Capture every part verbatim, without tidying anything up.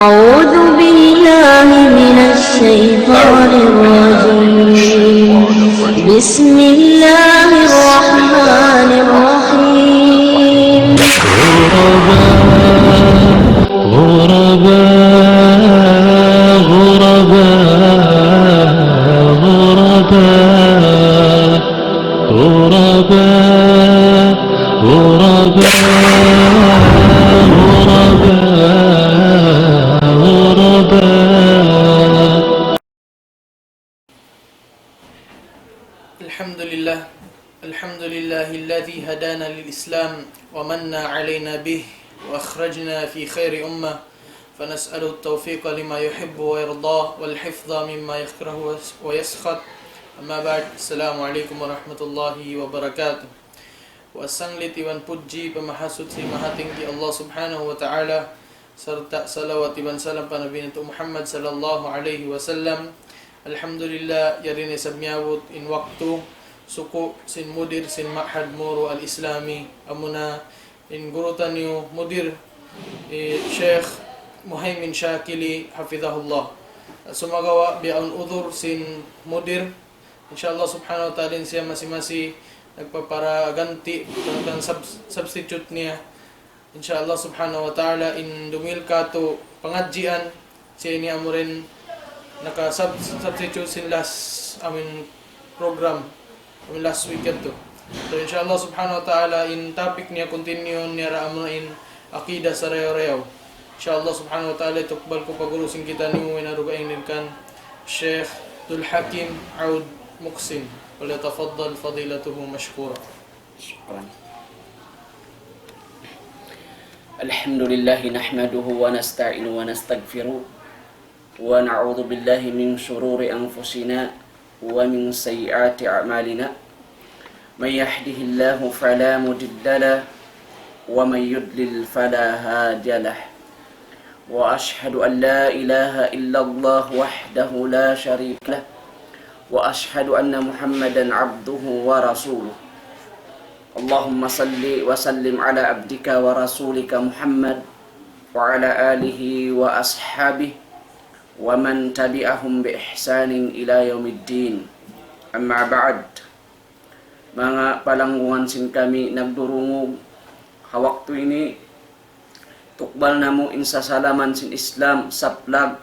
أعوذ بالله من الشيطان الرجيم. بسم الله الرحمن الرحيم. غرباء، غرباء، غرباء، غرباء. غرباء، غرباء، غرباء، غرباء. الحمد لله. الحمد لله الذي هدانا للإسلام ومن علينا به وأخرجنا في خير أمة، فنسأله التوفيق لما يحب ويرضى والحفظ مما يكره ويسخط. أما بعد، السلام عليكم ورحمة الله وبركاته. Wa sanglit iban pudji pamahasuchi mahatinggi Allah Subhanahu wa Ta'ala, sarta' salawat iban salam pa Nabi natu' Muhammad sallallahu alayhi wasallam. Alhamdulillah, yari na isab miyabut in waktu suku' sin mudir sin Ma'had Moro Al-Islami, amuna in guru taniyu mudir, eh, Sheikh Muhaymin Shakili, hafidhahullah. Sumagawa' biya' awn udhur sin mudir, insha Allah Subhanahu wa Ta'ala, in siya masi-masi nagpaparaganti, kan sub-, substitute niya. Insha Allah Subhanahu wa Ta'ala, in dumihil katu' pangadjian, siya ini amuin naka-sub-, substitute sin last, amuin program, amuin last week yadtu. So, insha Allah Subhanahu wa Ta'ala, in topic niya, continue niya ra amuin aqidah sarayaw-rayaw. Insha Allah Subhanahu wa Ta'ala, itukbal ku pa guru sin kitaniyu, in aruga ingnin kan Sheikh Abdul Hakim Aud Muhsin. فليتفضل فضيلته مشكورا. شكرا. الحمد لله نحمده ونستعينه ونستغفره ونعوذ بالله من شرور أنفسنا ومن سيئات أعمالنا. من يهده الله فلا مضل له ومن يضلل فلا هادي له. وأشهد أن لا إله إلا الله وحده لا شريك له. وأشهد أن محمدا عبده ورسوله. اللهم صل وسلم على عبدك ورسولك محمد وعلى آله وأصحابه ومن تبعهم بإحسان إلى يوم الدين. أما بعد. Manga palanggungan sin kami nagdurungug ha waktu ini, tukbal namu' in sasalaman sin Islam, saplag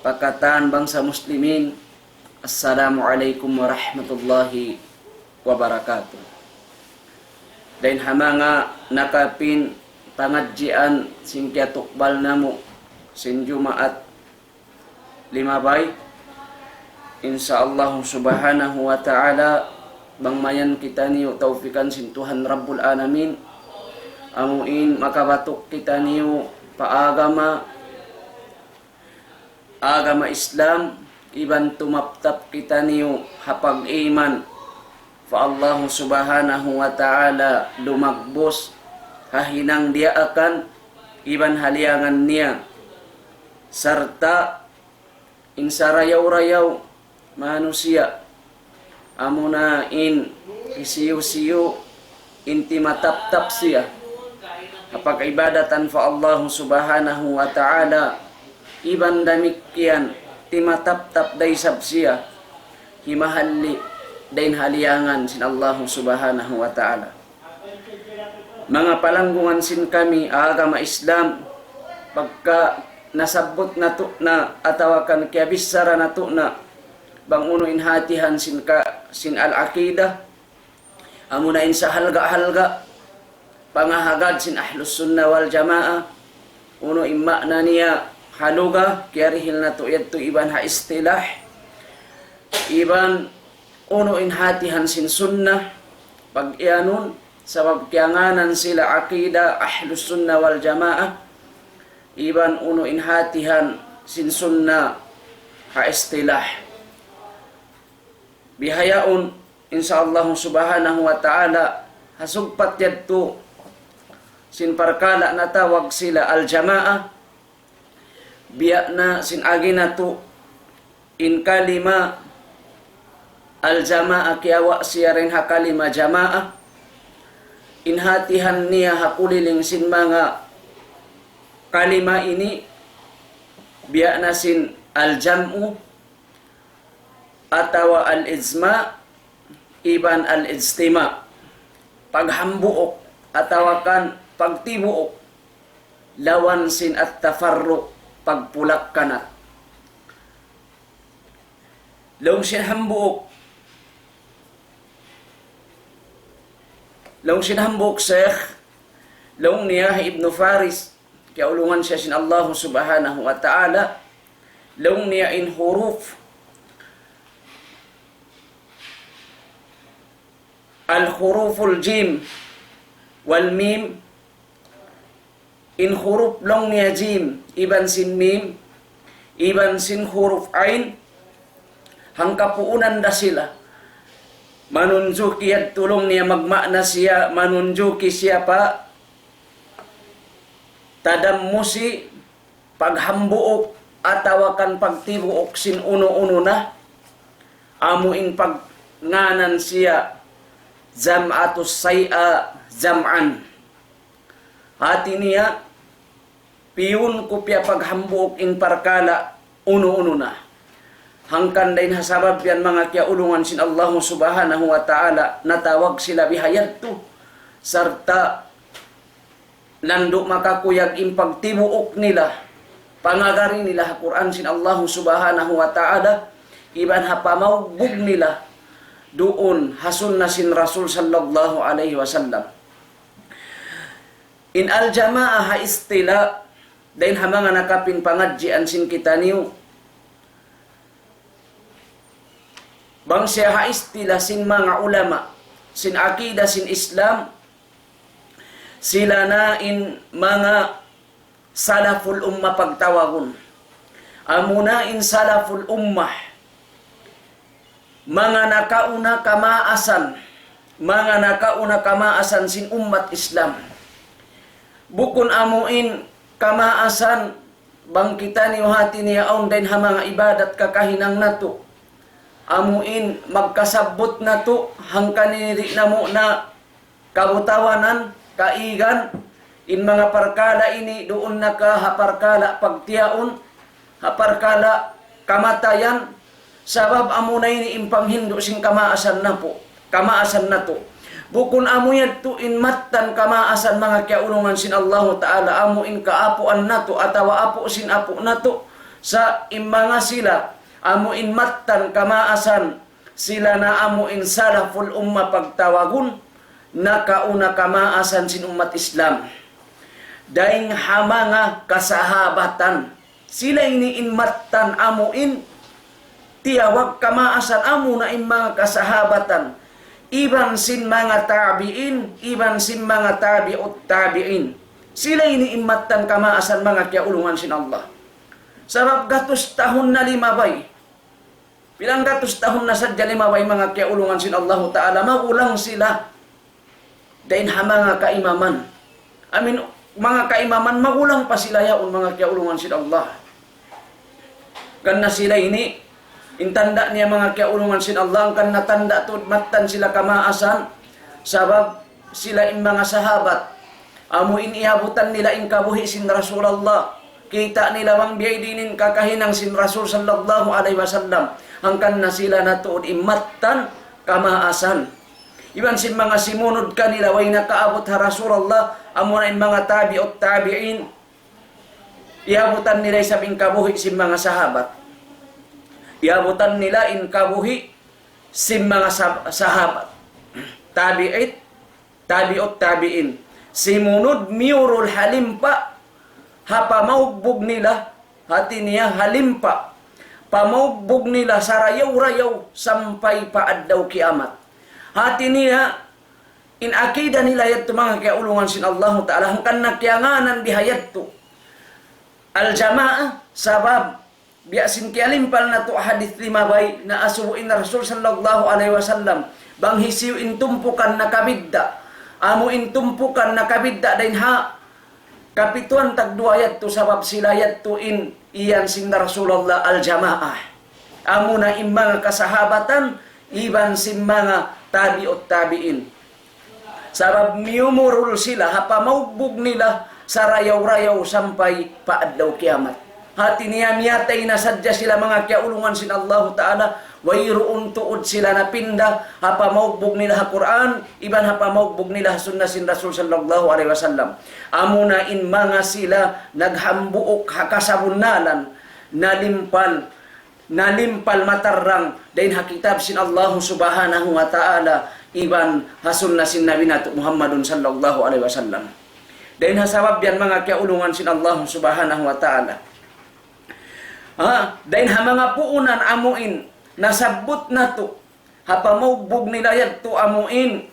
pa katan bangsa Muslimin. Assalamu alaykum warahmatullahi wabarakatuh. Dayn ha manga nakapin pangadjian sin kiyatukbal namu' sin Jumaat limabay. Insya Allah Subhanahu wa Ta'ala, bang mayan kitaniyu tawfikan sin Tuhan Rabbul Alamin, amuin makabatuk kitaniyu pa agama, agama Islam, iban tumaptap kitaniyu ha pag-iman pa Allahu Subhanahu wa Ta'ala, lumagbus ha hinang diyaakan iban ha liyangan niya, sarta' in sarayaw-rayaw manusiya', amuna in hisiyu-siyu in timataptap siya ha pag-ibadatan pa Allahu Subhanahu wa Ta'ala, iban damikkiyan timataptap da isab siya himahalli' dayn ha liyangan sin Allahu Subhanahu wa Ta'ala. Manga palanggungan sin kami agama Islam, pagka nasabbut natu' na atawa kan kiyabichara natu' na bang unu in hatihan sin ka-, sin al-aqidah, amuna in sahalga'-halga' pangahagad sin Ahlus Sunnah wal Jamaah, unu in ma'na niya ha lugha, kiyarihil natu' yadtu iban ha istilah, iban unu in hatihan sin sunnah, pag-iyanun, sabab kiyangānan sila aqidah Ahlus Sunnah wal Jamaah, iban unu in hatihan sin sunnah ha istilah. Bihaun, insya Allah Subhanahu wa Ta'ala, ha sugpat yadtu sin parkala' natawag sila al-jamaah, biya' na sin agi natu' in kalima al-jamaah, kiyawa' siya dayn ha kalima jamaah, in hatihan niya ha kuliling sin manga Kalima ini biya' na sin al-jam'u atawa al-ijma' iban al-ijtima'. Paghambuuk atawa kan pagtibuuk lawan sin at-tafarru', pagpulak-kanat. Laung sin hambuuk, laung sin hambuuk Sheikh, laung niya Ibnu Faris, kiyaulungan siya sin Allahu Subhanahu wa Ta'ala, laung niya in huruf, al-huruful jim wal mim, in huruf laung niya jim, iban sin mim, iban sin huruf ain, hangkapuunan da sila. Manunjuki yadtu laung niya magmaana siya, manunjuki siya pa tadammusi, paghambuuk atawa kan pagtibuuk sin unu-unu na, amu in pagngānan siya jam'atus say'a jam'an. Hati niya, piyun ku piyapaghambuuk in parkala' unu-unu na. Hangkan dayn ha sabab yan manga kiyaulungan sin Allahu Subhanahu wa Ta'ala, natawag sila bihayadtu, sarta' landu' makakuyag in pagtibuuk nila, pangagari nila ha Qur'an sin Allahu Subhanahu wa Ta'ala, iban ha pamaugbug nila duun ha sunna sin Rasul sallallahu alayhi wasallam. In al-jamaah ha istila, dayn ha manga nakapin pangadjian sin kitaniyu, bang siya ha istila sin manga ulama, sin akida sin Islam, sila na in manga salaful ummah pagtawagun. Amuna in salaful ummah, manga nakauna kamaasan, manga nakauna kamaasan sin ummat Islam. Bukun amu in kamaasan bang kitaniyu hati niya awn dayn ha manga ibadat kakahinang natu'. Amu in magkasabbut natu', hangkan ini di' namu' na kabutawanan, kaigan, in manga parkala' ini duun na ka ha parkala' pagtiyaun, ha parkala' kamatayan, sabab amuna ini in panghindu' sin kamaasan napu', kamaasan natu'. Bukun amu yadtu in mattan kamaasan manga kiyaulungan sin Allahu Ta'ala, amu in kaapuan natu', atawa apu' sin apu' natu', sa' in manga sila, amu in mattan kamaasan, sila na amu in salaful ummah pagtawagun, nakauna kamaasan sin ummat Islam. Dayn ha manga kasahabatan. Sila ini in mattan amu in tiyawag kamaasan, amuna in manga kasahabatan. Iban sin manga tabi'in, iban sin manga tabi'ut tabi'in. Sila ini in mattan kamaasan manga kiyaulungan sin Allah. Sabab gatus tahun na limabay. Pilang gatus tahun na sadja limabay manga kiyaulungan sin Allahu Ta'ala, magulang sila. Dayn ha manga kaimaman. Amin, manga kaimaman, magulang pa sila yaun manga kiyaulungan sin Allah. Karna' sila ini, in tanda' niya manga kiyaulungan sin Allah, karna' tanda' tuud mattan sila kamaasan, sabab sila in manga sahabat. Amu in iyabutan nila in kabuhi' sin Rasulullah. Kita' nila bang biya' diin in kakahinang sin Rasul sallallahu alayhi wasallam. Hangkan na sila na tuud in mattan kamaasan. Iban sin manga simunud kanila way nakaabut ha Rasulullah, amuna in manga tabi'ut tabi'in. Iyabutan nila isab in kabuhi' sin manga sahabat. Iyabutan nila in kabuhi' sin manga sab-, sahabat. Tabi'it, tabi'ut tabi'in. Simunud miyurul ha limpa, ha pamaugbug nila, hati niya ha limpa. Pamaugbug nila sarayaw-rayaw sampay pa adlaw kiyamat. Hati niya, in akida nila yadtu manga kiyaulungan sin Allahu Ta'ala, hangkan na kiyangānan biha yadtu al-jamaah, sabab biya' sin kiyalimpal natu' hadith limabay na asubu in Rasul sallallahu alayhi wasallam, bang hisiyu in tumpukan nakabidda', amu in tumpukan nakabidda' dayn ha kapituan tagduwa yadtu, sabab sila yadtu in iyan sin Rasulullah al-jamaah. Amuna in manga kasahabatan, iban sin manga tabi'ut tabi'in. Sabab miyumurul sila, ha pamaugbug nila, sarayaw-rayaw sampay pa adlaw kiyamat. Hati niya miyatay na sadja sila manga kiyaulungan sin Allahu Ta'ala, wayruun tuud sila napinda, ha pamaugbug nila ha Qur'an, iban ha pamaugbug nila ha sunna sin Rasul sallallahu alayhi wasallam. Amuna in manga sila naghambuuk ha kasabunnalan, nalimpal, nalimpal matarrang, dayn ha kitab sin Allahu subhanahu wa ta'ala, iban ha sunna sin Nabi natu' Muhammadun sallallahu alayhi wasallam. Dayn ha sabab yan manga kiyaulungan sin Allahu subhanahu wa ta'ala. Ha, dayn ha manga puunan amuin, nasabbut natu', ha pamaugbug nila yadtu amuin,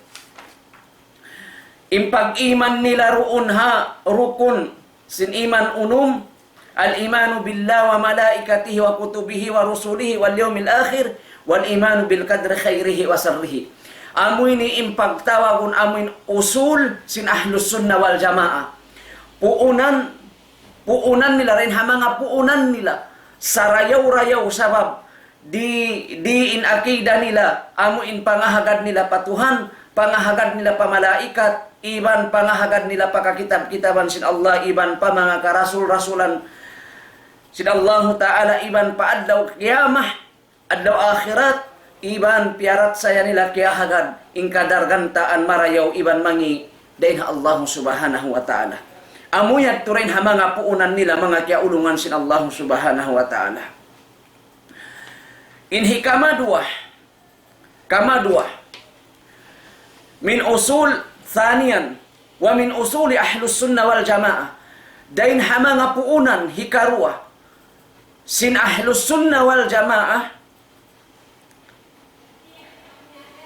in pag-iman nila ruun ha rukun sin iman unum, الإيمان بالله وملائكته وكتبه ورسله واليوم الآخر والإيمان بالقدر خيره وشره. Amu ini in pagtawagun amuin usul sin Ahlus Sunnah wal Jamaah. Puunan, puunan nila, dayn ha manga puunan nila, sarayaw-rayaw sabab di, di in akida nila, amu in pangahagad nila pa Tuhan, pangahagad nila pa malaikat, iban pangahagad nila pa kakitab-kitaban sin Allah, iban pa manga karasul-rasulan sin Allahu Ta'ala, iban pa adlaw qiyamah, adlaw akhirat, iban piyaratsaya nila kiyahagad in kadargantaan marayaw iban mangi' dayn ha Allahu Subhanahu wa Ta'ala. Amu yadtu dayn ha manga puunan nila manga kiyaulungan sin Allahu Subhanahu wa Ta'ala. In hikamadwa, kamadwa, من أصول، ثانيا، ومن أصول أهل السنة والجماعة. Dayn ha manga puunan hikaruwa sin Ahlus Sunnah wal Jamaah,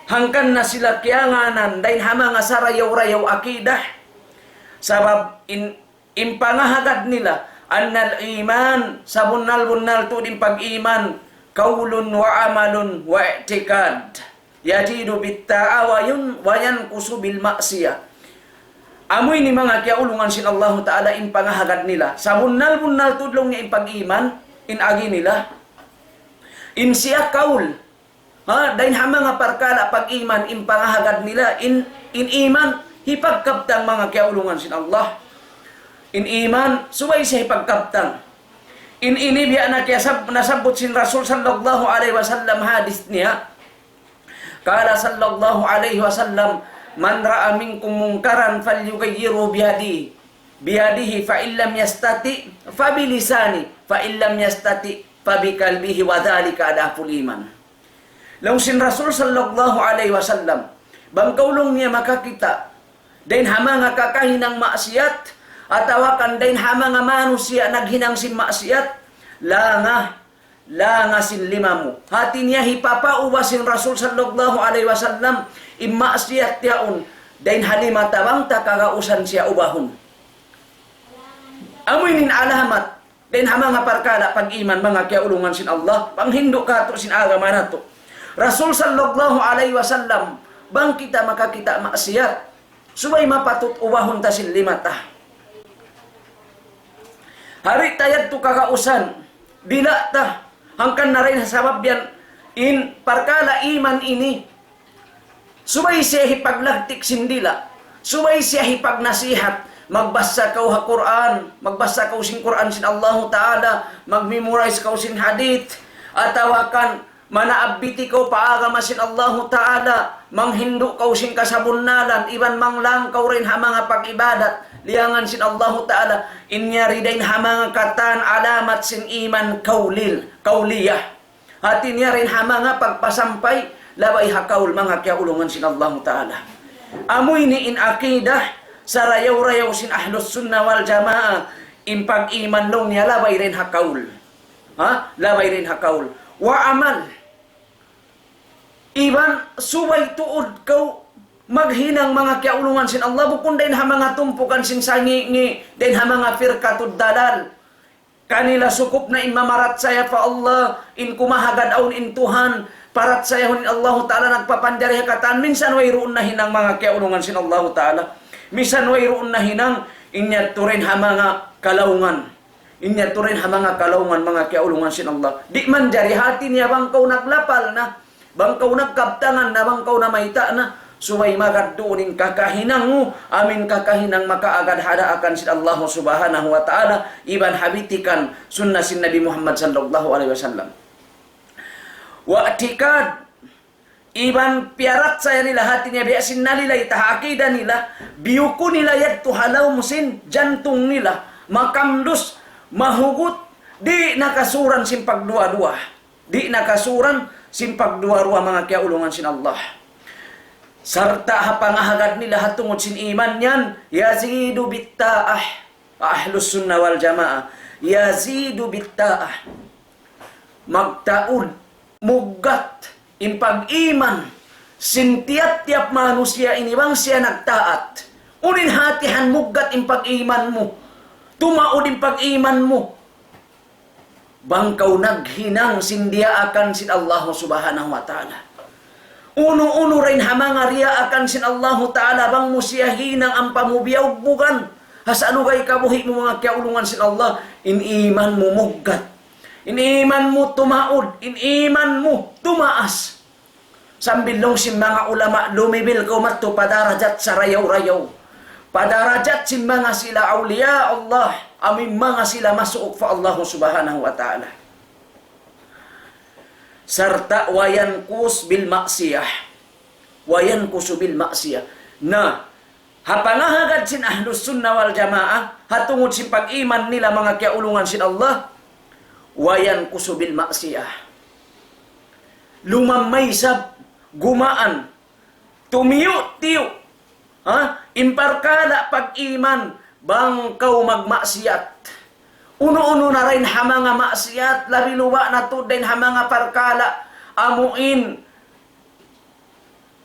hangkan na sila kiyangānan dayn ha manga sarayaw-rayaw akidah, sabab in in pangahagad nila, أن الإيمان, sabunnal-bunnal tuud in pag-iman, قول وعمل واعتقاد، يزيد بالطاعة وين-، وينقص بالمعصية. Amu ini manga kiyaulungan sin Allahu Ta'ala in pangahagad nila. Sabunnal-bunnal tuud laung niya in pag-iman, in agi nila. In siya kaul, ha, dayn ha manga parkala' pag-iman in pangahagad nila, in, in iman, hipagkabtang manga kiyaulungan sin Allah. In iman, subay siya hipagkabtang. In ini biya' na kiyasab-, nasabbut sin Rasul sallallahu alayhi wasallam hadith niya. قال صلى الله عليه وسلم: من رأى منكم منكرا فليغيره بيده، بيده، فإن لم يستطع فبلسانه، فإن لم يستطع فبقلبه، وذلك أضعف الإيمان. Laung sin Rasul sallallahu alayhi wasallam, bang kaw laung niya makakita' dayn ha manga kakahinang maksiat, atawa kan dayn ha manga manusiya' naghinang sin maksiat, langa, langa sin lima mu. Hati niya hipapauba sin Rasul sallallahu alayhi wasallam in maksiat yaun dayn ha lima ta bang ta kagausan siya ubahun. Amu ini in alamat dayn ha manga parkala' pag-iman manga kiyaulungan sin Allah, panghindu' kātu' sin agama natu'. Rasul sallallahu alayhi wasallam, bang kita makakita' maksiat, subay mapatut ubahun ta sin lima ta. Di' ta yadtu kagausan, dila' ta, hangkan na dayn ha sabab yan, in parkala' iman ini, subay siya hipaglagtik sin dila'. Subay siya hipagnasihat. Magbasa kaw ha Qur'an. Magbasa kaw sin Qur'an sin Allahu Ta'ala. Mag-memorize kaw sin hadith. Atawa kan manaabbiti kaw pa agama sin Allahu Ta'ala. Manghindu' kaw sin kasabunnalan. Iban manglang kaw dayn ha manga pag-ibadat. Liyangan sin Allahu Ta'ala. In yari dayn ha manga katan alamat sin iman kaulil, kauliyah. Hati niya dayn ha manga pagpasampay, labay ha kaul manga kiyaulungan sin Allahu Ta'ala. Amu ini in akidah, sarayaw-rayaw sin Ahlus Sunnah wal Jamaah, in pag-iman laung niya labay dayn ha kaul. Ha? Labay dayn ha kaul. Wa amal. Iban subay tuud kaw maghinang manga kiyaulungan sin Allah, bukun dayn ha manga tumpukan sin sangi-ngi, dayn ha manga firqatud dalal. Kanila sukup na in mamarachaya pa Allah, in kumahagad awn in Tuhan, parachayahun in Allahu Ta'ala nagpapanjari ha katan, minsan wayruun nahinang manga kiyaulungan sin Allahu Ta'ala. Minsan wayruun nahinang, in yadtu dayn ha manga kalaungan. In yadtu dayn ha manga kalaungan, manga kiyaulungan sin Allah. Di' manjari hati niya bang kaw naglapal na, bang kaw nagkabtangan na, bang kaw namayta' na, Subay magad duun in kakahinang mu, amu in kakahinang makaagad ha daakan sin Allah Subhanahu wa Ta'ala, iban ha bitikan sunna sin Nabi Muhammad sallallahu alayhi wasallam. Wa i'tikad, iban piyaratsaya nila hati niya biya' sin nalilay ta ha akida nila, biyuku nila yadtu ha lawm sin jantung nila, makamdus, mahugut, di' na kasuran sin pagduwa-duwa. Di' na kasuran sin pagduwa-duwa manga kiyaulungan sin Allah. Sarta' ha pangahagad nila ha tungud sin iman yan, yazidu bitta'ah. Ahlus Sunnah wal Jamaah, yazidu bitta'ah. Magtaud, muggat, in pag-iman, sin tiyap-tiyap manusiya' ini bang siya nagtaat. Unu in hatihan muggat in pag-iman mu. Tumaud in pag-iman mu. Bang kaw naghinang sin diyaakan sin Allah Subhanahu wa Ta'ala. Unu-unu dayn ha manga diyaakan sin Allah Ta'ala, bang mu siya hinang ampa mu biyugbugan. Ha salugay kabuhi' mu manga kiyaulungan sin Allah, in iman mu muggat. In iman mu tumaud, in iman mu tumaas. Sambil laung sin manga ulama, lumibil kaw madtu pa darajat sarayaw-rayaw. Pa darajat sin manga sila awliya Allah, amu in manga sila masuuk pa Allah Subhanahu wa Ta'ala. Sarta' wa yankus bil ma'siyah. Wa yankusu bil ma'siyah. Na, ha pangahagad sin Ahlus Sunnah wal Jamaah, ha tungud sin pag-iman nila manga kiyaulungan sin Allah, wa yankusu bil ma'siyah. Lumammay isab, gumaan, tumiyu'-tiyu'. Ha? In parkala' pag-iman, bang kaw magmaksiyat. Unu-unu na dayn ha manga maksiyat, labi luba' na tuud dayn ha manga parkala', amu in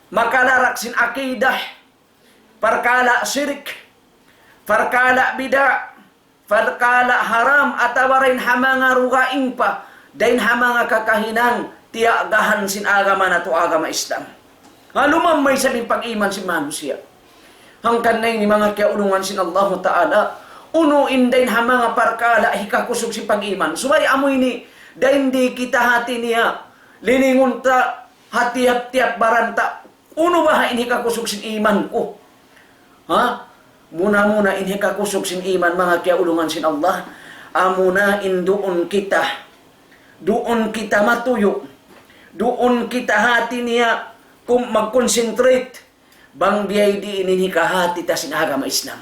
makalarak sin akidah, parkala' sirik, parkala' bid'a, parkala' haram, atawa dayn ha manga dugaing pa, dayn ha manga kakahinang tiyagahan sin agama natu' agama Islam. Ha, lumammay isab in pag-iman sin manusiya'. Hangkan na ini manga kiyaulungan sin Allahu Ta'ala, unu in dayn ha manga parkala' hikakusug sin pag-iman. Subay amu ini, dayn di kita hati niya, lilingun ta ha tiyap-tiyap baran ta, unu baha' in hikakusug sin iman ku? Ha? Muna-muna in hikakusug sin iman, manga kiyaulungan sin Allah. Amuna in duun kita. Duun kita matuyu'. Duun kita hati niya kum-, mag-concentrate. Bang biyadiin in hikahati ta sin agama Islam.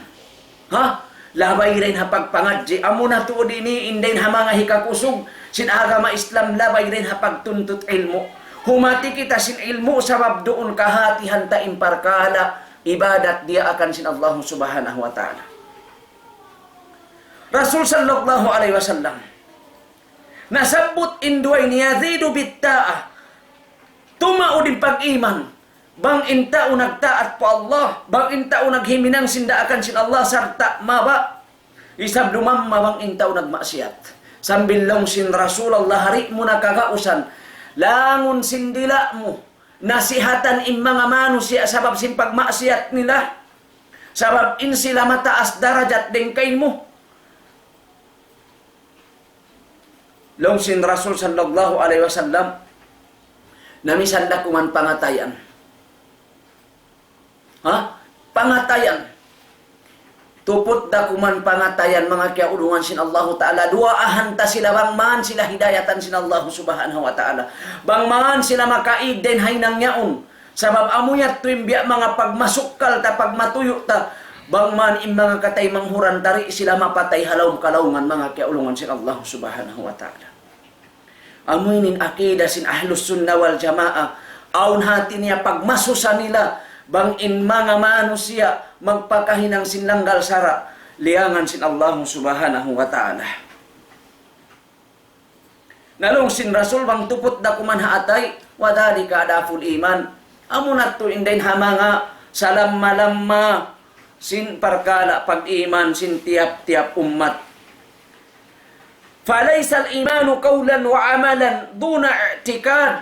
Ha? Labay dayn ha pagpangadji', amuna tuud ini in dayn ha manga hikakusug sin agama Islam, labay dayn ha pagtuntut ilmu'. Humati kita sin ilmu' sabab duun kahatihan ta in parkala' ibadat diyaakan sin Allah Subhanahu wa Ta'ala. Rasul sallallahu alayhi wasallam, nasabbut in duwa ini, yazidu bitta'ah. Tumaud in pag-iman. Bang in tau nagtaat pa Allah, bang in tau naghiminang sin daakan sin Allah, sarta' mabaya' isab lumamma bang in tau nagmaksiyat. Sambil laung sin Rasulullah, di' mu na kagausan, langun sin dila' mu, nasihatan in manga manusiya' sabab sin pagmaksiyat nila, sabab in sila mataas darajat dayn kaymu. Laung sin Rasul sallallahu alayhi wasallam, na misan da kuman pangatayan. Ha? Pangatayan. Tuput da kuman pangatayan, manga kiyaulungan sin Allahu Ta'ala. Duwaahan ta sila bang man sila hidayatan sin Allahu Subhanahu wa Ta'ala. Bang man sila makaig dayn ha hinang yaun. Sabab amu yadtu in biya' manga pagmasukkal ta, pagmatuyu' ta, bang man in manga kataymanghuran ta di' sila mapatay ha lawm kalaungan, manga kiyaulungan sin Allah Subhanahu wa Ta'ala. Amu ini in akida sin Ahlus Sunnah wal Jamaah. Awn hati niya pagmasusa nila, bang in manga manusiya' magpakahinang sin langgal sara', liyangan sin Allah Subhanahu wa Ta'ala. Na laung sin Rasul bang tuput da kuman ha atay, وذلك أضعف الإيمان. Amu na tuud in dayn ha manga salamma-lamma sin parkala' pag-iman sin tiyap-tiyap ummat. فليس الإيمان قولا وعملا دون اعتقاد.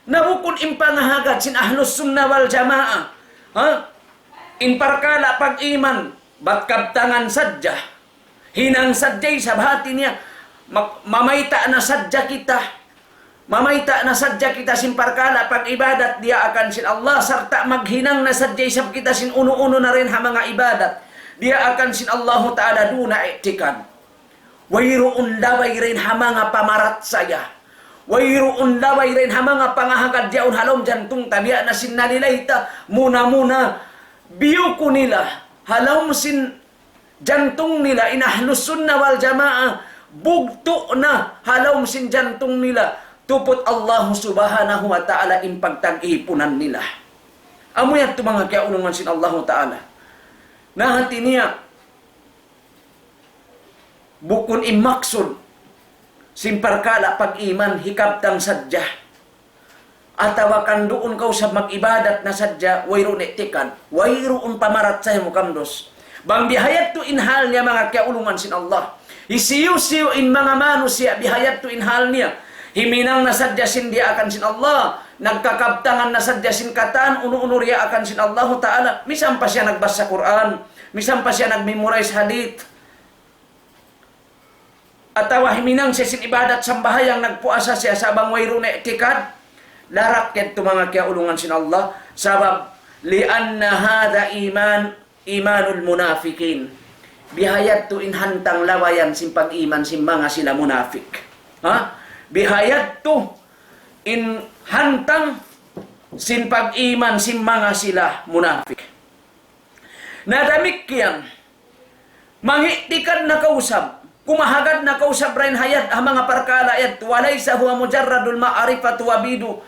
Na bukun in pangahagad sin Ahlus Sunnah wal Jamaah. Ha? In parkala' pag-iman, bat kabtangan sadja. Hinang sadja isab hati niya, ma-, mamayta' na sadja kita. Mamayta' na sadja kita sin parkala' pag-ibadat diyaakan sin Allah, sarta' maghinang na sadja isab kita sin unu-unu na dayn ha manga ibadat diyaakan sin Allahu Ta'ala, duun na i'tikad. Wayruun labay dayn ha manga pamarachaya. Wayruun labay dayn ha manga pangahagad yaun ha lawm jantung ta, biya' na sin nalilay ta, muna-muna, biyuku nila, ha lawm sin jantung nila, in Ahlus Sunnah wal Jamaah, bugtu' na ha lawm sin jantung nila, tuput Allah Subhanahu wa Ta'ala in pagtag-ipunan nila. Amu yadtu manga kiyaulungan sin Allahu Ta'ala. Na hati niya, bukun in maksud sin parkala' pag-iman hikabtang sadja. Atawa kan duun kaw sa mag-ibadat na sadja, wayruun i'tikad, wayruun pamarachaya mu kamdus. Bang bihayadtu in hal niya manga kiyaulungan sin Allah. Hisiyu-siyu in manga manusiya' bihayadtu in hal niya. Himinang na sadja sin diyaakan sin Allah. Nagkakabtangan na sadja sin katan unu-unu diyaakan sin Allahu Ta'ala. Misan pa siya nagbasa Qur'an. Misan pa siya nag-memorize hadith. Atawa himinang siya sin ibadat sambahayang nagpuasa siya sa' bang wayruun na i'tikad, darak yadtu manga kiyaulungan sin Allah, sabab, لأن هذا إيمان، إيمان المنافقين. Bihayadtu in hantang labayan sin pag-iman sin manga sila munafik. Ha? Bihayadtu in hantang sin pag-iman sin manga sila munafik. Na damikkiyan, mangi'tikad na kaw isab, kumahagad na kaw isab dayn ha yad, ha manga parkala' yadtu, وليس هو مجرد المعرفة وبدو-،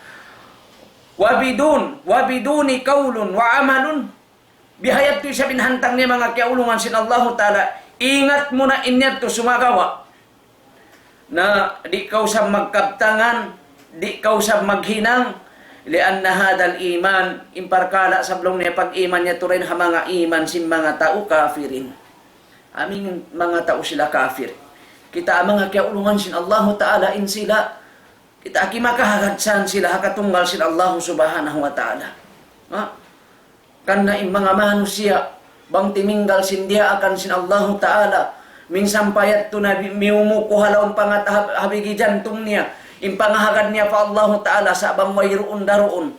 وبدون، وبدون قول وعمل. Bihayadtu isab in hantang niya manga kiyaulungan sin Allahu Ta'ala, ingat mu na in yadtu sumagawa'. Na di' kaw isab magkabtangan, di' kaw isab maghinang, لأن هذا الإيمان, in parkala' sabab laung niya pag-iman yadtu dayn ha manga iman sin manga tau kafirin. Amu in manga tau sila kafir. Kita' manga kiyaulungan sin Allahu Ta'ala in sila, kita' kimakahagad san sila ha katunggal sin Allahu Subhanahu wa Ta'ala. Ha? Karna' in manga manusiya', bang timinggal sin diyaakan sin Allahu Ta'ala, minsan pa yadtu na bi-, miyumuku ha lawm pangata-, ha bigi jantung niya, in pangahagad niya pa Allahu Ta'ala, sa' bang wayruun daruun.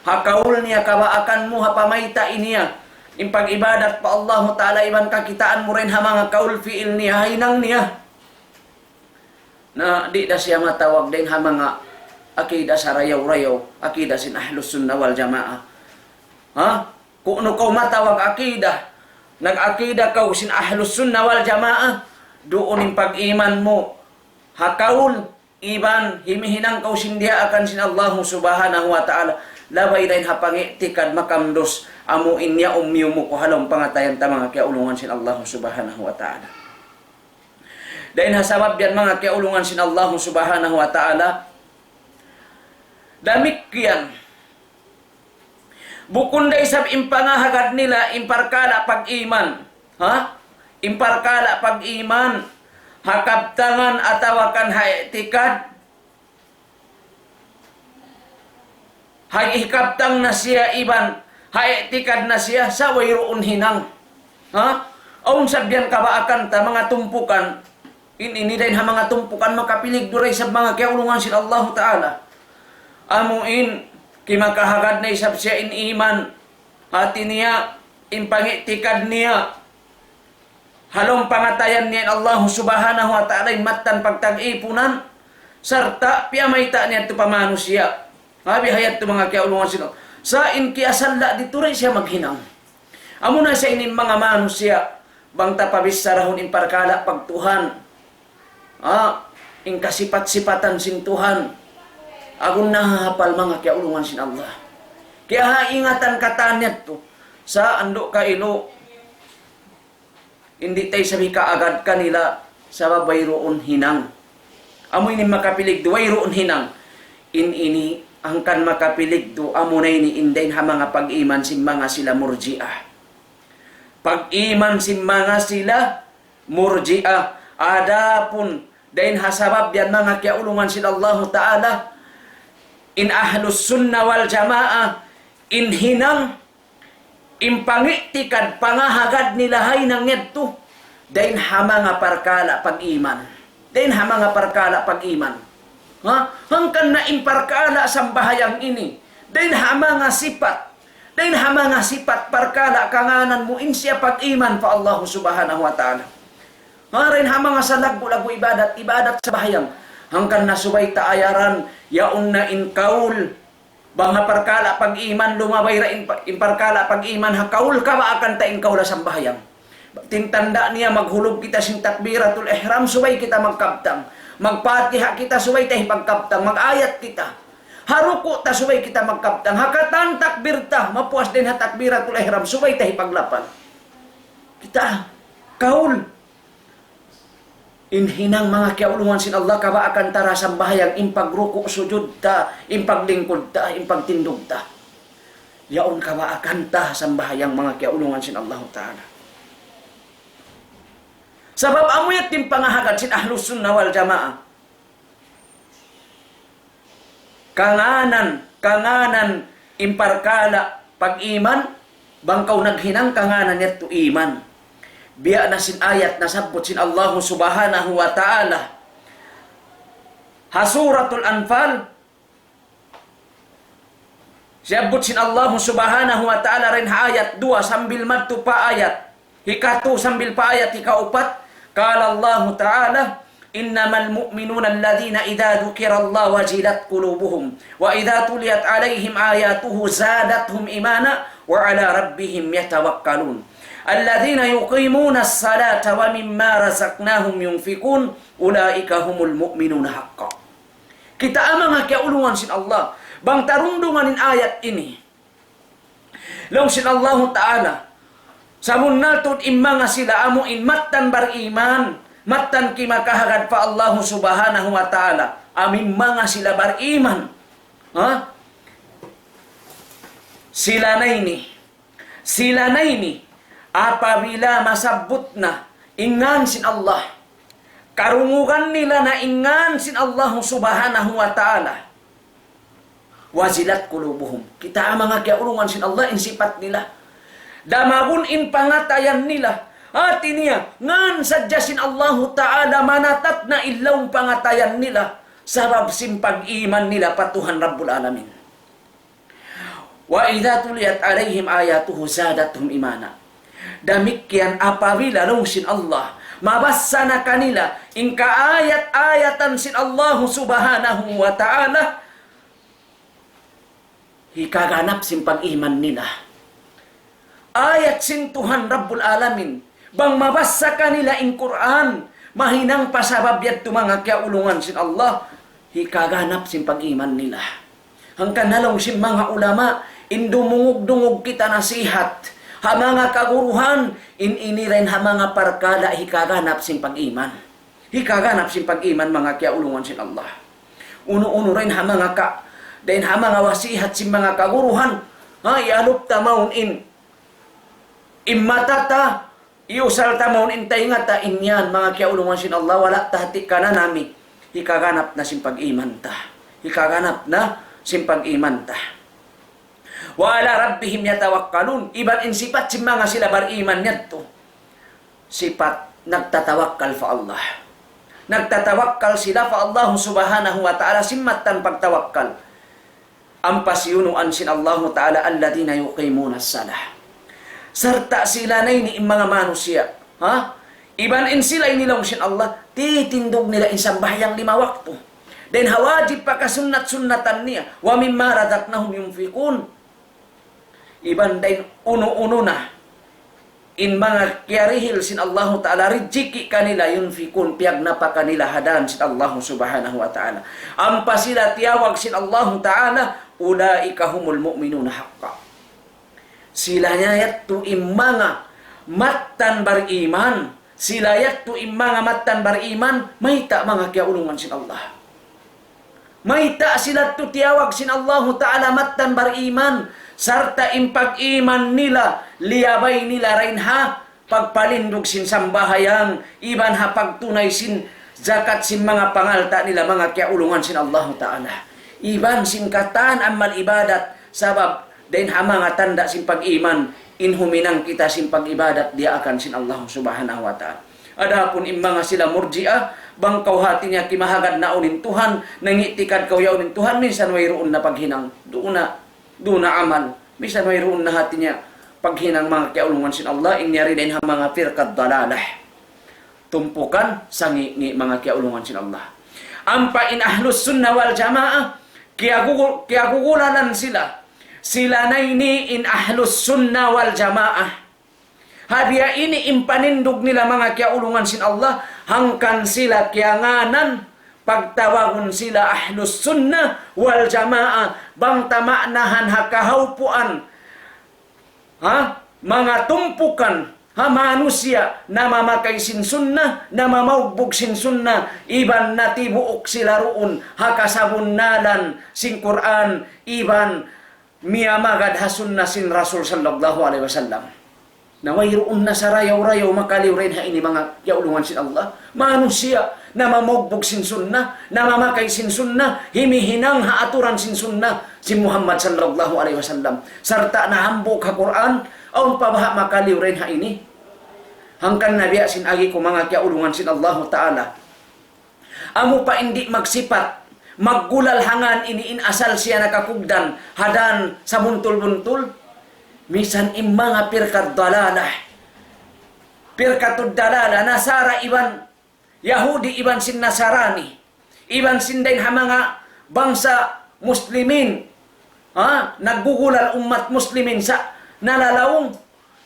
Ha kaul niya, kabaakan mu, ha pamayta' niya, in pag-ibadat pa Allahu Ta'ala, iban kakitaan mu dayn ha manga kaul fiil niya, ha hinang niya. Na di' da siya matawag dayn ha manga akida sarayaw-rayaw, akida sin Ahlus Sunnah wal Jamaah. Ha? Kunu' kaw matawag akida, nag-akida kaw sin Ahlus Sunnah wal Jamaah, duun in pag-iman mu ha kaul, iban himihinang kaw sin diyaakan sin Allahu Subhanahu wa Ta'ala, labay dayn ha pangi'tikad makamdus, amu in yaun miyumuku ha lawm pangatayan ta manga kiyaulungan sin Allahu Subhanahu wa Ta'ala. Dayn ha sabab yan manga kiyaulungan sin Allahu Subhanahu wa Ta'ala. Damikkiyan. Bukun da isab in pangahagad nila in parkala' pag-iman. Ha? In parkala' pag-iman. Ha kabtangan atawa kan ha i'tikad. Ha hikabtang na siya iban ha i'tikad na siya sa' wayruun hinang. Ha? Awn sa biya' yan kabaakan ta manga tumpukan. In ini dayn ha manga tumpukan makapiligdu da isab manga kiyaulungan sin Allahu Ta'ala. Amu in kimakahagad na isab siya in iman. Hati niya, in pangi'tikad niya. Ha lawm pangatayan niya in Allahu Subhanahu wa Ta'ala in mattan pagtag-ipunan, sarta' piyamayta' niya yadtu pa manusiya'. Ha, bihayadtu manga kiyaulungan sin Allah. Sa' in kiyasalla' didtu di' siya maghinang. Amuna sa' ini in manga manusiya', bang ta pabichara hun in parkala' pagtuhan. Ha, in kasipat-sipatan sin Tuhan. Agun nahahapal manga kiyaulungan sin Allah. Kiyahaingatan katan yadtu. Sa' andu' kailu, di' ta isab hikaagad kanila sabab wayruun hinang. Amu ini makapiligdu, wayruun hinang. In ini hangkan makapiligdu, amuna ini in dayn ha manga pag-iman sin manga sila Murji'ah. Pag-iman sin manga sila Murji'ah. Adapun dayn ha sabab yan manga kiyaulungan sin Allahu Ta'ala, in Ahlus Sunnah wal Jamaah, in hinang, in pangi'tikad, pangahagad nila ha hinang yadtu, dayn ha manga parkala' pag-iman. Dayn ha manga parkala' pag-iman. Ha? Hangkan na in parkala' sambahayang ini. Dayn ha manga sipat. Dayn ha manga sipat parkala' kangānan mu in siya pag-iman pa Allah Subhanahu wa Ta'ala. Ha, dayn ha manga salaggu'-laggu' ibadat, ibadat sambahayang. Hangkan na subay ta ayaran, yaun na in kaul. Bang ha parkala' pag-iman, lumabay ra in pa-, in parkala' pag-iman, ha kaul kabaakan ta in kaul ha sambahayang. Tintanda' niya maghulug kita sin takbiratul ihram, subay kita magkabtang. Magpatiha kita, subay ta hipagkabtang. Mag-ayat kita. Ha ruku' ta, subay kita magkabtang. Ha katan takbir ta, mapuas dayn ha takbiratul ihram, subay ta hipaglapal. Kita, kaul. In hinang manga kiyaulungan sin Allah, kabaakan ta ra sambahayang, in pagruku' sujud ta, in paglingkud ta, in pagtindug ta. Yaun kabaakan ta sambahayang manga kiyaulungan sin Allahu Ta'ala. Sabab amu yadtu in pangahagad sin Ahlus Sunnah wal Jamaah. Kangānan, kangānan in parkala' pag-iman, bang kaw naghinang kangānan yadtu iman. Biya' na sin ayat nasabbut sin Allahu Subhanahu wa Ta'ala. Ha Suratul Anfal, siyabbut sin Allahu Subhanahu wa Ta'ala dayn ha ayat duwa sambil madtu pa ayat hikatu sambil pa ayat hikaupat, قال الله تعالى: إنما المؤمنون الذين إذا ذكر الله وجلت قلوبهم وإذا تليت عليهم آياته زادتهم إيمانا وعلى ربهم يتوكلون. الذين يقيمون الصلاة ومما رزقناهم ينفقون أولئك هم المؤمنون حقا. Kita' manga kiyaulungan sin Allah. Bang ta rundungan in ayat ini. Laung sin Allahu Ta'ala, sabunnal tuud in manga sila amu in mattan bariman, mattan kimakahagad pa Allahu Subhanahu wa Ta'ala, amu in manga sila bariman. Ha? Sila na ini, sila na ini, apabila masabbut na in ngān sin Allah, karungugan nila na in ngān sin Allahu Subhanahu wa Ta'ala. وجلت قلوبهم. Kita' manga kiyaulungan sin Allah in sipat nila. Damagun in pangatayan nila. Hāti niya, ngān sadja sin Allahu Ta'ala manatat na in lawm pangatayan nila. Sabab sin pag-iman nila pa Tuhan Rabbul Alamin. وإذا تليت عليهم آياته زادتهم إيمانا. Damikkiyan apabila laung sin Allah, mabassa na kanila in kaayat-ayatan sin Allahu Subhanahu wa Ta'ala, hikaganap sin pag-iman nila. Ayat sin Tuhan Rabbul Alamin, bang mabassa kanila in Qur'an, mahinang pa sabab yadtu manga kiyaulungan sin Allah, hikaganap sin pag-iman nila. Hangkan na laung sin manga ulama, in dumungug-dungug kita nasihat ha manga kaguruhan, in ini dayn ha manga parkala' hikaganap sin pag-iman. Hikaganap sin pag-iman manga kiyaulungan sin Allah. Unu-unu dayn ha manga ka-, dayn ha manga wasihat sin manga kaguruhan. Ha, iyalup ta mawn in, in mata ta, iyusal ta mawn in taynga ta, in yan manga kiyaulungan sin Allah, wala' ta hati kananami. Hikaganap na sin pag-iman ta. Hikaganap na sin pag-iman ta. وعلى ربهم يتوكلون. Iban in sipat sin manga sila bariman yadtu, sipat nagtatawakkal pa Allah. Nagtatawakkal sila pa Allah Subhanahu wa Ta'ala, sin mattan pagtawakkal. Ampa siyunuan sin Allahu Ta'ala, الذين يقيمون الصلاة. Sarta' sila na ini in manga manusiya'. Ha? Iban in sila ini laung sin Allah, titindug nila in sambahayang lima waktu. Dayn ha wajib pa kasunnat-sunnatan niya. ومما رزقناهم ينفقون. Iban dayn unu-unu na in manga kiyarihil sin Allahu Ta'ala, rijiki' kanila, ينفقون, piyagnapaka nila ha dān sin Allahu Subhanahu wa Ta'ala. Ampa sila tiyawag sin Allahu Ta'ala, أولئك هم المؤمنون حقا. Sila na yadtu in manga mattan bariman. Sila yadtu in manga mattan bariman, mayta' manga kiyaulungan sin Allah. Mayta' sila yadtu tiyawag sin Allahu Ta'ala mattan bariman, sarta' in pag-iman nila, liyabay nila dayn ha pagpalindug sin sambahayang, iban ha pagtunay sin zakat sin manga pangalta' nila, manga kiyaulungan sin Allahu Ta'ala. Iban sin katan amal ibadat, sabab dayn ha manga tanda' sin pag-iman, in huminang kita sin pag-ibadat diyaakan sin Allah Subhanahu wa Ta'ala. Adapun in manga sila Murji'ah, bang kaw hati niya kimahagad na yaun in Tuhan, nangi'tikad kaw yaun in Tuhan, minsan wayruun na paghinang, duun na, duun na amal, minsan wayruun na hati niya paghinang, manga kiyaulungan sin Allah, in yari dayn ha manga firqat dalalah. Tumpukan sangi'-ngi', manga kiyaulungan sin Allah. Ampa in Ahlus Sunnah wal Jamaah, kiyagugu-, kiyagugulalan sila. Sila na ini in Ahlus Sunnah wal Jamaah. Ha biya' ini in panindug nila, manga kiyaulungan sin Allah, hangkan sila kiyangānan, pagtawagun sila Ahlus Sunnah wal Jamaah, bang ta maanahan ha kahawpuan, ha, manga tumpukan, ha, manusiya' namamakay sin sunnah, namamaugbug sin sunnah, iban natibuuk sila duun ha kasabunnalan sin Qur'an, iban miyamagad ha sunnah sin Rasul sallallahu alayhi wasallam. Na wayruun na sarayaw-rayaw makaliyu dayn ha ini, manga kiyaulungan sin Allah. Manusiya' namamaugbug sin sunnah, namamakay sin sunnah, himihinang ha aturan sin sunnah sin Muhammad sallallahu alayhi wasallam. Sarta' nahambuuk ha Qur'an, awn pa baha' makaliyu dayn ha ini? Hangkan na biya' sin agi ku, manga kiyaulungan sin Allahu Ta'ala. Amu pa in di' magsipat, maggulal ha ngān ini, in asal siya nakakugdan ha dan sabuntul-buntul. Misan in manga pirkat dalalah, pirkatud dalalah, Nasara iban Yahudi iban sin Nasarani, iban sin dayn ha manga bangsa Muslimin, ha, naggugulal ummat Muslimin sa' nalalaung,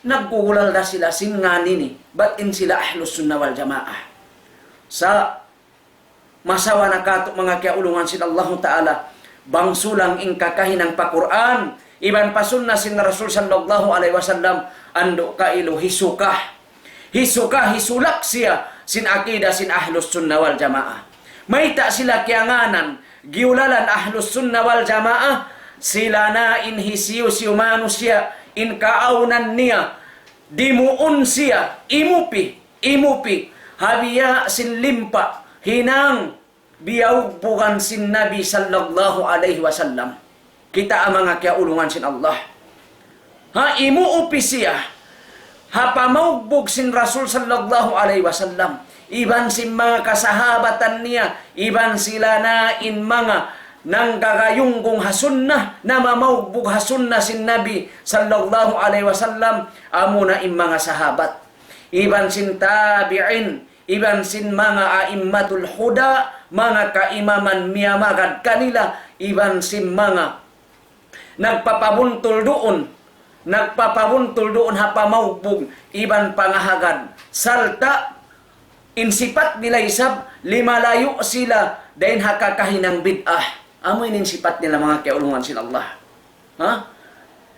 naggugulal da sila sin ngān ini, bat in sila Ahlus Sunnah wal Jamaah. Sa' masawa na katu', manga kiyaulungan sin Allahu Ta'ala, bang sulang in kakahinang pa Qur'an iban pa sunnah sin Rasul sallallahu alayhi wasallam, andu' kailu hisuka. Hisuka, hisulak siya sin akida sin Ahlus Sunnah wal Jamaah. Mayta' sila kiyangānan, giyulalan Ahlus Sunnah wal Jamaah? Sila na in hisiyu-siyu manusiya', in kaawnan niya, dimuun siya, imupi, imupi ha biya' sin limpa, hinang biyaugbugan sin Nabi sallallahu alayhi wasallam. Kitaa, manga kiyaulungan sin Allah. Ha, imuupi siya ha pamaugbug sin Rasul sallallahu alayhi wasallam, iban sin manga kasahabatan niya, iban sila na in manga nanggagayunggung ha sunnah, namamaugbug ha sunnah sin Nabi sallallahu alayhi wasallam, amuna in manga sahabat, iban sin tabi'in, iban sin manga a'immatul huda, manga kaimaman miyamagad kanila, iban sin manga nagpapabuntul duun, nagpapabuntul duun ha pamaugbug iban pangahagad. Sarta' in sipat nila isab, limalayu' sila dayn ha kakahinang bid'ah. Amu ini in sipat nila, manga kiyaulungan sin Allah. Ha?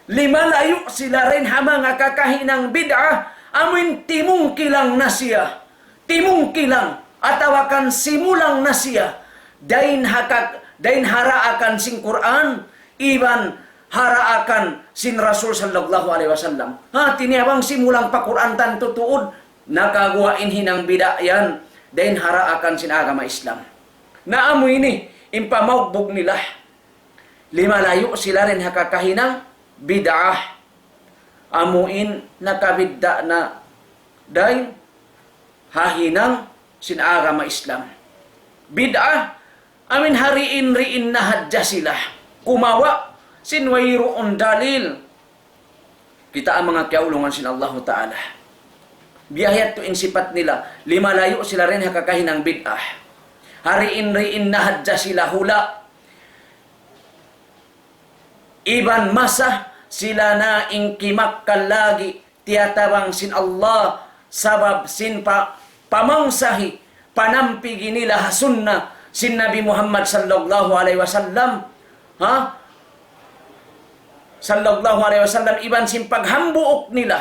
Limalayu' sila dayn ha manga kakahinang bid'ah, amuin timungkilang na siya. Timungkilang, atawa kan simulang na siya. Dayn ha ka-, dayn ha daakan sin Qur'an, iban ha daakan sin Rasul sallallahu alayhi wasallam. Ha, tiyabang simulang pa Qur'an tantu tuud, nakaguwa' in hinang bid'ah yan, dayn ha daakan sin agama Islam. Na amu ini, in pamaugbug nila. Limalayu' sila dayn ha kakahinang bid'ah. Amuin nakabidda' na dayn ha hinang sin agama Islam. Bid'ah, amuin ha diin-diin na hadja sila kumawa' sin wayruun dalil. Kitaa, manga kiyaulungan sin Allahu Ta'ala. Biya' ha yadtu in sipat nila, limalayu' sila dayn ha kakahinang bid'ah. Ha diin-diin na hadja sila hula'. Iban masa sila na in kimakkal lagi' tiyatabang sin Allah, sabab sin pa-, pamangsahi, panampigi nila ha sunnah sin Nabi Muhammad sallallahu alayhi wasallam. Ha? Sallallahu alayhi wasallam, iban sin paghambuuk nila,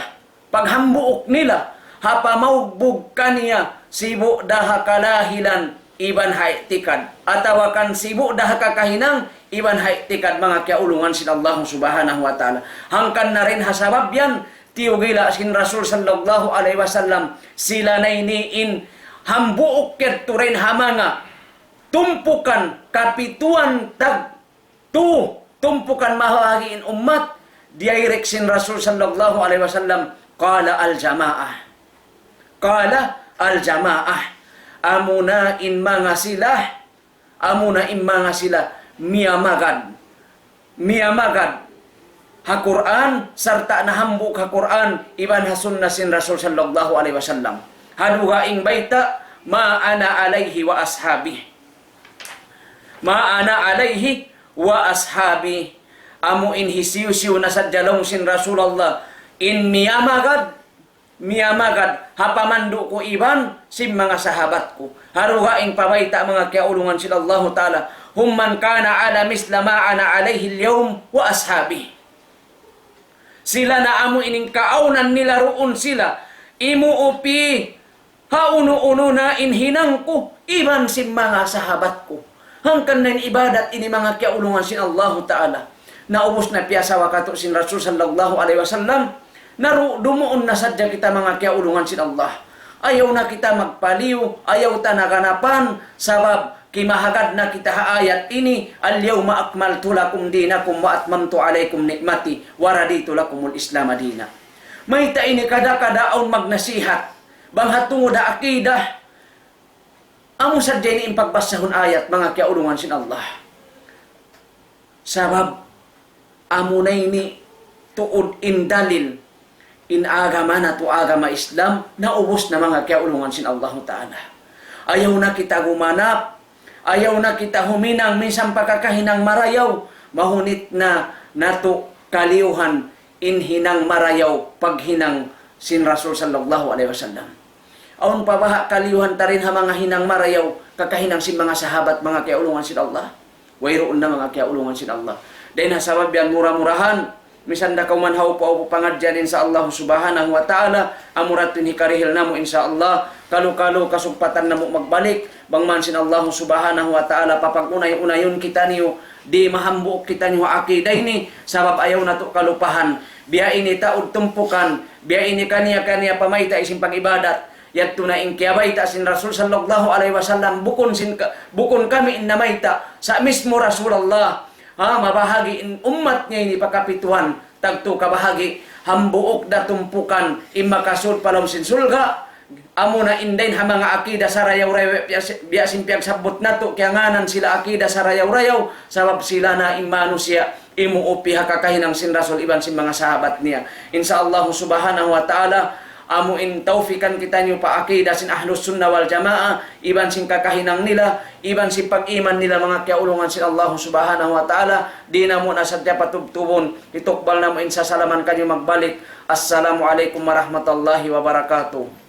paghambuuk nila ha pamaugbug kaniya, sibu' da ha kalahilan iban ha i'tikad, atawa kan sibu' da ha kakahinang iban ha i'tikad, manga kiyaulungan sin Allah subhanahu wa ta'ala. Hangkan na dayn ha sabab yan, tiyugila' sin Rasul sallallahu alayhi wasallam, sila na ini in hambuuk yadtu dayn ha manga tumpukan kapituan tag tu, tumpukan mabahagi' in ummat, direct sin Rasul sallallahu alayhi wasallam, qala al-jama'ah. Qala al-jamaah. Amuna in manga sila, amuna in manga sila miyamagad. Miyamagad ha Qur'an, sarta' nahambuuk ha Qur'an, iban ha sunna sin Rasul sallallahu alayhi wasallam. Ha dugaing bayta', ma ana alayhi wa ashabi. Ma ana alayhi wa ashabi. Amu in hisiyu-siyu na sadja laung sin Rasulullah. In miyamagad, miyamagad, ha pamandu' ku iban, sin manga sahabat ku. Ha dugaing pabayta' manga kiyaulungan sin Allahu Ta'ala. هم من كان على مثل ما أنا عليه اليوم وأصحابي. Sila na amu in kaawnan nila duun sila. Imuupi ha unu-unu na in hinang ku, iban sin manga sahabat ku. Hangkan na in ibadat ini manga kiyaulungan sin Allahu Ta'ala. Naubus na piyasawa katu' sin Rasul sallallahu alayhi wasallam. Na ru-, dumuun na sadja kita manga kiyaulungan sin Allah. Ayaw na kita magpaliyu, ayaw ta na ganapan, sabab kimahagad na kita ha ayat ini, اليوم أكملت لكم دينكم وأتممت عليكم نعمتي ورضيت لكم الإسلام دينا. Mayta' ini kada-kada awn magnasihat. Bang ha tungud ha akidah, amu sadja ini in pagbasahun ayat, manga kiyaulungan sin Allah. Sabab, amuna ini tuud in dalil, in agama natu' agama Islam, naubus na manga kiyaulungan sin Allahu Ta'ala. Ayaw na kita gumanap, ayaw na kita huminang, minsan pa kakahinang marayaw, mahunit na natu' kaliyuhan in hinang marayaw, paghinang sin Rasul sallallahu alayhi wasallam. Awn pa baha' kaliyuhan ta dayn ha manga hinang marayaw, kakahinang sin manga sahabat, manga kiyaulungan sin Allah. Wayruun na manga kiyaulungan sin Allah. Dayn ha sabab yan mura-murahan, misan da kaw man ha upa-upa pangadjian insya Allah subhanahu wa ta'ala, amura tuud in hikarihil namu' insya Allah, kalu-kalu kasugpatan namu' magbalik, bang man sin Allah subhanahu wa ta'ala, papag-unay-unayun kitaniyu, di' mahambuuk kitaniyu ha akidah ini, sabab ayaw natu' kalupahan, biya' ini taud tumpukan, biya' ini kaniya-kaniya pamayta' sin pag-ibadat, yadtu na in kiyabayta' sin Rasul sallallahu alayhi wasallam, bukun sin ka-, bukun kami in namayta', sa' mismu Rasulullah, ha, mabahagi' in ummat niya ini pa kapituan, tagtu kabahagi', hambuuk da tumpukan, in makasud pa lawm sin surga', amuna in dayn ha manga akidah sarayaw-rayaw, biya' si-, biya' sin piyagsabbut natu', kiyangānan sila akidah sarayaw-rayaw, sabab sila na in manusiya', imuupi ha kakahinang sin Rasul iban sin manga sahabat niya. Insya Allah subhanahu wa ta'ala, amu in tawfikan kitaniyu pa akidah sin Ahlus Sunnah wal Jamaah, iban sin kakahinang nila, iban sin pag-iman nila manga kiyaulungan sin Allah subhanahu wa ta'ala, di' namu' na sadja patubtubun, hitukbal namu' in sasalaman kaniyu magbalik. Assalamu alaykum warahmatullahi wabarakatuh.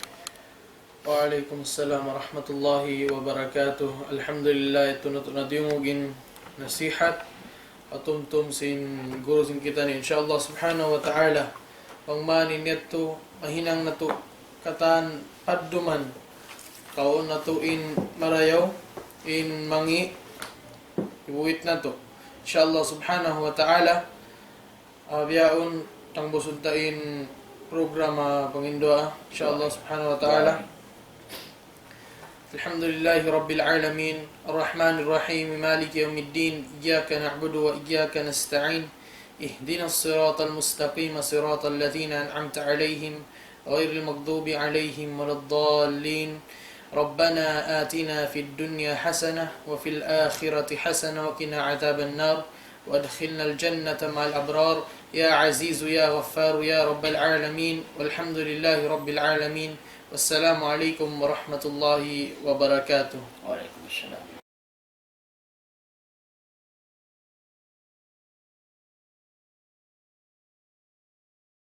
وعليكم السلام ورحمة الله وبركاته. Alhamdulillah, yadtu na tuud in nasihat. Patumtum sin guru sin kitaniyu, insya Allah subhanahu wa ta'ala. Bang man in yadtu, mahinang natu' katan padduman. Kaun natu' in marayaw, in mangi', ibuhit natu'. Insya Allah subhanahu wa ta'ala. Ah, bihaun, tangbusun ta in programa panginduwaa, insya Allah subhanahu wa ta'ala. الحمد لله رب العالمين، الرحمن الرحيم، مالك يوم الدين، إياك نعبد وإياك نستعين، اهدنا الصراط المستقيم، صراط الذين أنعمت عليهم، غير المغضوب عليهم ولا الضالين. ربنا آتنا في الدنيا حسنة وفي الآخرة حسنة وقنا عذاب النار. وأدخلنا الجنة مع الأبرار. يا عزيز يا غفار يا رب العالمين. والحمد لله رب العالمين. والسلام عليكم ورحمة الله وبركاته. وعليكم السلام.